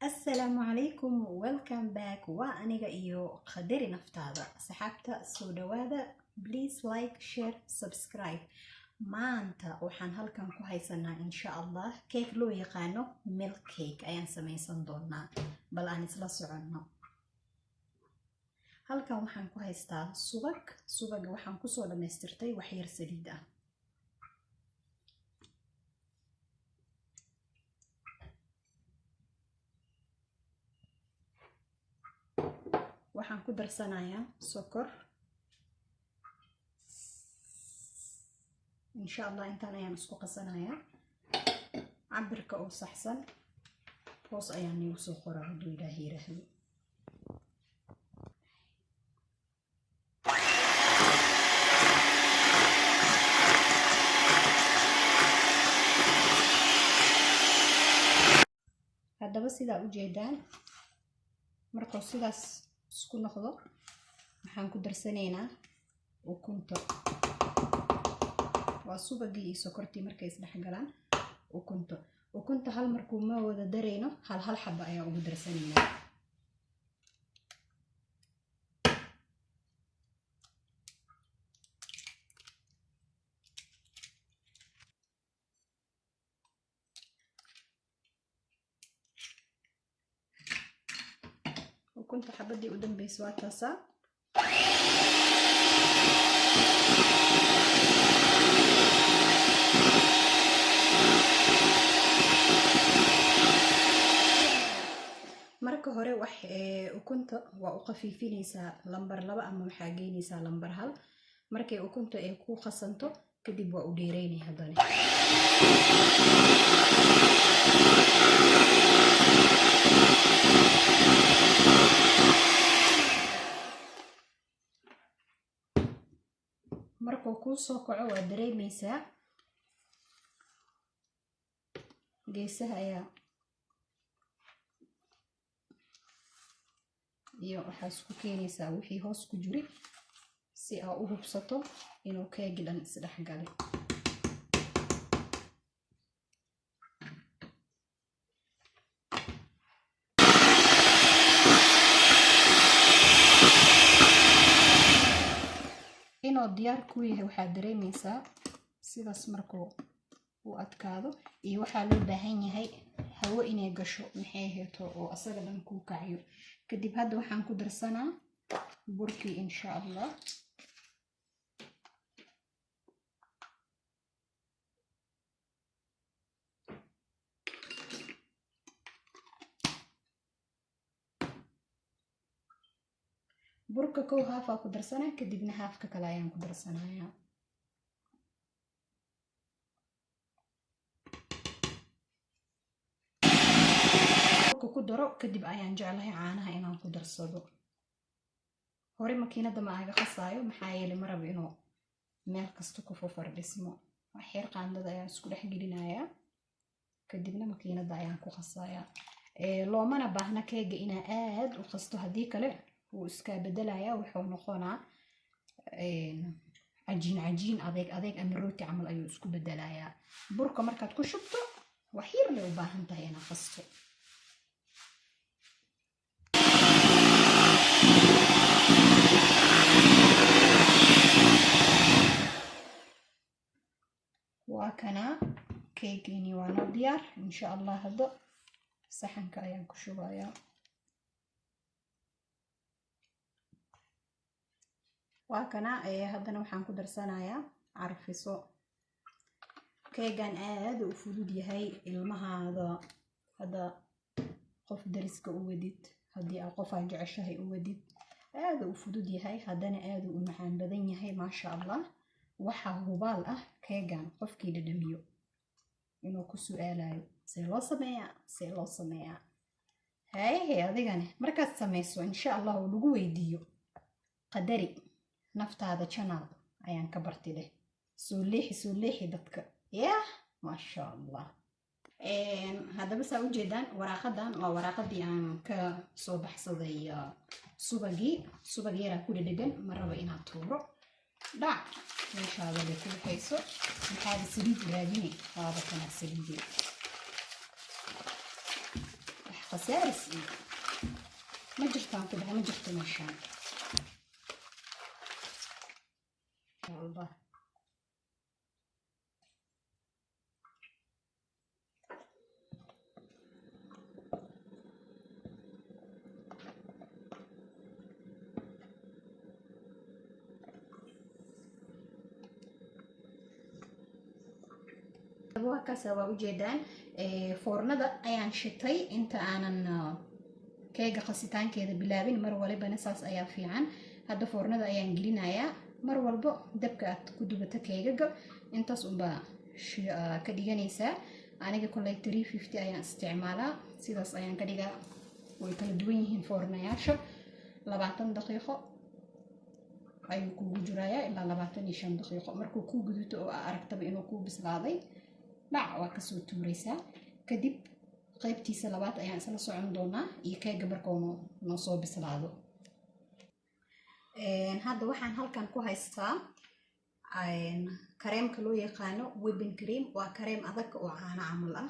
Assalaamu calaykum, welcome back. Waa aniga iyo Qadari Naftaada. Asxaabta, soo dhawaada. Please like, share, subscribe. Maanta waxaan halkan ku haysanaa, insha Allah, cake loo yaqaano milk cake ayaan samaysan doonaa. Bal aan isla soconno. Halkan waxaan ku haystaa subag. Subaga waxaan kusoo dhammaystirtay waxyar saliid ah. Waxaan ku darsanayaa sokor, insha Allah. Intaan ayaan isku qasanayaa. Cabirka oo saxsan hoos ayaan niigu soo qoraa, hadduu Ilaaha yiraahdo. Haddaba sidaa ujeedaan, markuu sidaas isku noqdo, waxaan ku darsanaynaa ukunta. Waa subagii iyo sokortii. Markay isdhexgalaan, ukunta. Ukunta hal markuu ma wada darayno, hal hal xaba ayaa ugu darsanaynaa. Ukunta xabadii u dambeysa waa taasaa. Marka hore wax ukunta waa u khafiifinaysaa lambar 2 ama waxaa geynaysaa lambar 1. Markay ukunta ay ku qasanto kadib, waa u dheereynay haddana. Markuu kuu soo kaco, waa dareemeysaa, geesaha ayaa iyo waxaa isku keenaysaa wixii hoos ku jiri, si aa u hubsato inuu keegi dhan isdhex galay. Inuu diyaar kuu yahay waxaad dareemeysaa sidaas markuu uu adkaado. Iyo waxaa loo baahan yahay hawo inay gasho, maxay aheeto, oo asaga dhan kuu kaciyo. Kadib hadda waxaan ku darsanaa burkii, insha Allah. Burka kow haafaa ku darsanaa, kadibna haafka kale ayaan ku darsanayaa. Burka ku daro kadib ayaan jeclahay caanaha inaan ku darsado. Hore makiinada ma aga qasaayo, maxaa yeelay ma rabo inuu meel kasta ku fafardhismo. Waxyar qaandada ayaan isku dhex gelinayaa, kadibna makiinada ayaan ku qasayaa. Loomana baahna keega inaa aad u qasto, haddii kale wuu iskaa bedelayaa, wuxuu noqonaa cajiin cajiin adeeg adeeg ama rooti camal ayuu isku bedelayaa. Burka markaad ku shubto, wax yar lay u baahan tahay inaad qasto. Waa kanaa keegeeni, waa noo diyaar, insha Allah. Haddo saxanka ayaan ku shubayaa. Waa kana. Haddana waxaan ku darsanayaa carfiso. Keegan aada u fudud yahay. Ilmahaada, hadda qof dariska u wadid, haddii aa qof aa jeceshahay u wadid, aada u fudud yahay, haddana aada u macaan badan yahay, maasha Allah. Waxaa hubaal ah keegan qofkii dhadhamiyo inuu ku su-aalayo, "See loo sameeyaa? See loo sameeyaa?" Hayehe, adigane markaad samayso, insha Allah, oo lagu weydiiyo, "Qadari Naftaada Channel ayaan ka barti" leh. Soo leexi, soo leexi dadka. Yah, maasha Allah. Haddaba saa ujeedaan, waraaqadan waa waraaqadii aan ka soo baxsaday subagii. Subag yaraa ku dhedhegan, ma rabo inaad tuuro. Dhac meeshaada bay ku baxayso. Maxaaba saliid raadini? Waaba kanaa saliidi. Wax Khasaaris iyo ma jirtaan ku dhahay, ma jirto meeshaan. Allah, waa kaasa, waa ujeedaan. Foornada ayaan shitay inta aanan keega qasitaankeeda bilaabin. Mar walibana saas ayaa fiican. Hadda foornada ayaan gelinayaa. Mar walbo dabka aad ku dubato keegaga intaas unbaa ka dhiganaysaa. Aniga koley 350 ayaan isticmaalaa, sidaas ayaan ka dhigaa. Way kala duwan yihiin foornayaasha. 20 daqiiqo ayuu kugu jirayaa ilaa 25 daqiiqo. Markuu kuu guduto oo aa aragtaba inuu kuu bislaaday, dhac, waa kasoo tuuraysaa. Kadib qaybtiisa labaad ayaan isla socon doonaa iyo keega markuu noo soo bislaado. Hadda waxaan halkan ku haystaa kareemka loo yaqaano whipping cream. Waa kareem adag oo caano camal ah.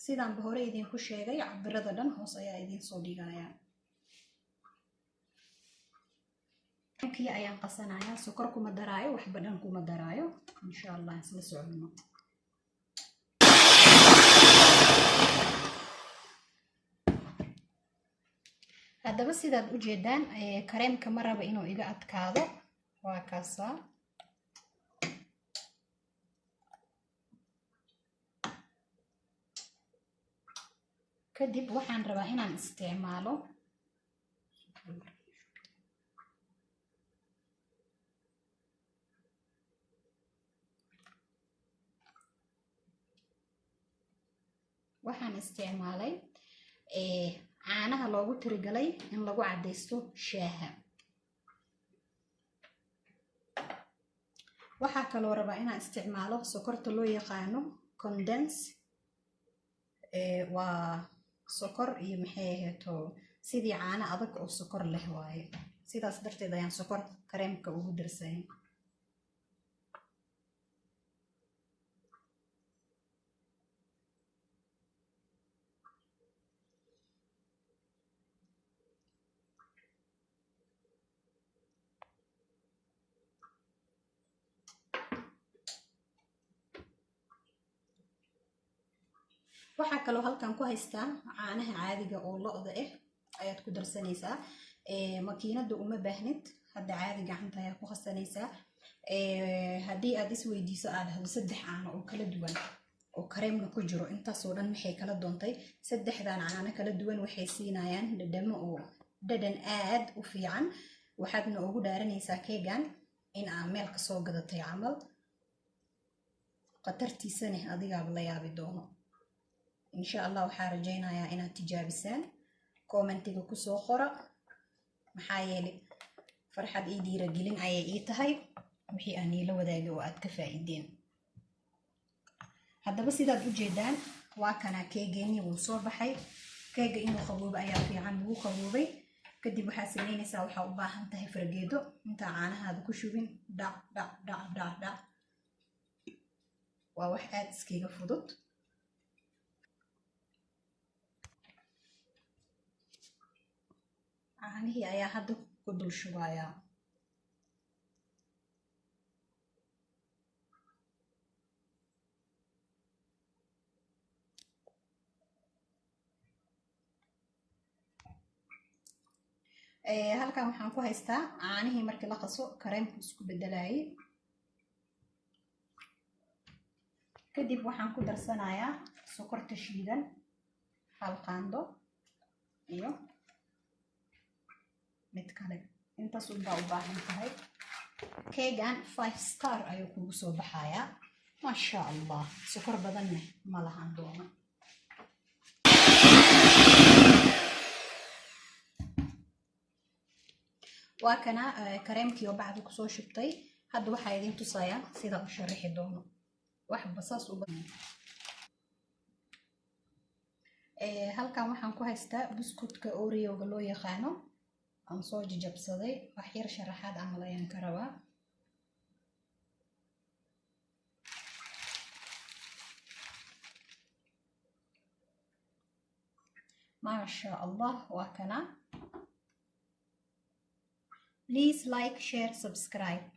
Sidaanba hore idinku sheegay, cabirada dhan hoos ayaa idiin soo dhigaya. Kii ayaan qasanayaa, sokor kuma daraayo, waxba dhan kuma daraayo. Insha Allah isla socono. Haddaba sidaad u jeedaan, kareemka ma raba inuu iga adkaado. Waa kaasaa. Kadib waxaan rabaa inaan isticmaalo waxaan isticmaalay caanaha loogu tirigalay in lagu cadaysto shaaha. Waxaa kaloo rabaa inaan isticmaalo sokorta loo yaqaano condense. Waa sokor iyo maxay ahayto, sidii caano adag oo sokor leh waaye. Sidaas darteed ayaan sokor kareemka ugu darsayn. Waxaa kaloo halkan ku haystaa caanaha caadiga oo lo-da ah ayaad ku darsanaysaa. Makiinada uma baahnid, hadda caadi gacanta ayaa ku qasanaysaa. Haddii aad isweydiiso, aad dhahdo saddex caano oo kala duwan oo kareemna ku jiro, intaasoo dhan maxay kala doontay? Saddexdan caano kala duwan waxay siinayaan dhadhamo oo dhadhan aad u fiican. Waxaadna ugu dhaaranaysaa keegan in aa meel kasoo gadatay camal. Khatartiisana adigaaba la yaabi doono. Insha Allah waxaa rajaynayaa inaad tijaabisaan. Commentiga kusoo qora, maxaa yeelay farxad ii dhiiragelin ayay ii tahay wixii aan iila wadaagay oo aad ka faa'iideen. Haddaba sidaad u jeedaan, waa kanaa keegeenii, wuu soo baxay. Keega inuu qaboobo ayaa fiican. Wuu qaboobay. Kadib waxaad sameynaysaa, waxaa u baahan tahay fargeedo. Intaa caanahaada ku shubin, dhac dhac dhac dhac dhac. Waa wax aada iskaga fudud. Caanihii ayaa hadda ku dul shubayaa. Halkan waxaan ku haystaa caanihii markii la qaso kareemku isku bedelayay. Kadib waxaan ku darsanayaa sokorta shiidan, hal qaando iyo mid kale. Intaas unbaa u baahan tahay. Keegan five star ayuu kugu soo baxayaa, maasha Allah. Sokor badanne ma lahan doono. Waa kana kareemkii oo bacda kusoo shubtay. Hadda waxaa idin tusayaa sida u sharaxi doono. Waxba saas u. Halkan waxaan ku haystaa buskutka Oreoga loo yaqaano. Aan soo jajabsaday, wax yar sharaxaad camal ayaan ka rabaa. Maasha Allah, waa kana. Please like, share, subscribe.